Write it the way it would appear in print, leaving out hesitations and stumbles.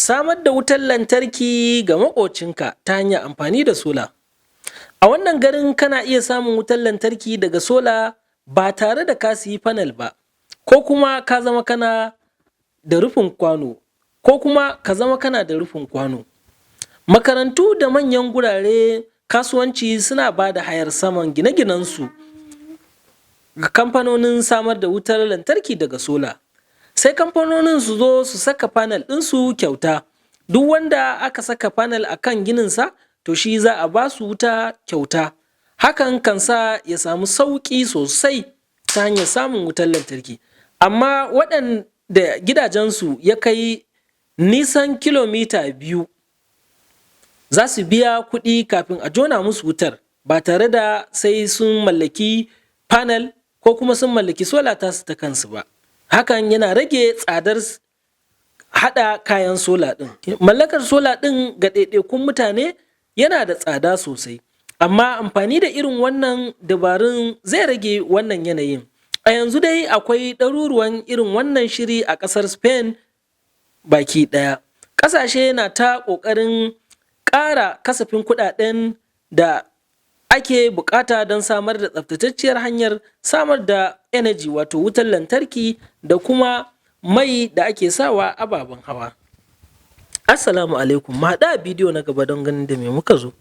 Samar da wutar lantarki ga maƙocinka ta hanyar amfani da sola. A wannan garin kana iya samun wutar lantarki daga sola ba tare da ka siyi panel ba, ko kuma ka zama kana da rufin kwano, ko kuma ka zama kana da rufin kwano. Makarantu da manyan gurare kasuwanci suna ba da hayar saman gine-ginensu ga kamfanonin samar da wutar lantarki daga sola. Sai kamfanonin su zo su saka panel ɗinsu kyauta. Duk wanda aka saka panel a kan gininsa, to shi za a ba su wuta kyauta. Hakan kan sa ya samu sauƙi sosai ta hanyar samun wutar lantarki. Amma waɗanda gidajensu ya kai nisan kilomita 2, za su biya kuɗi kafin a jona musu wutar, ba tare da sai sun mallaki panel ko kuma sun mallaki sola tasu ta kansu ba. Hakan yana rage tsadar haɗa kayan sola ɗin. Mallakar sola ɗin ga ɗaiɗaikun mutane yana da tsada sosai, amma amfani da irin wannan dabarun zai rage wannan yanayin. A yanzu dai akwai ɗaruruwan irin wannan shiri a ƙasar Spain baki ɗaya. Ƙasashe na ta ƙoƙarin ƙara kasafin kuɗaɗen da ake buƙata don samar da tsaftatacciyar hanyar samar da energy, wato wutar lantarki, da kuma mai da ake sawa ababen hawa. Assalamu alaikum, mu haɗu a bidiyo na gaba don ganin da me muka zo.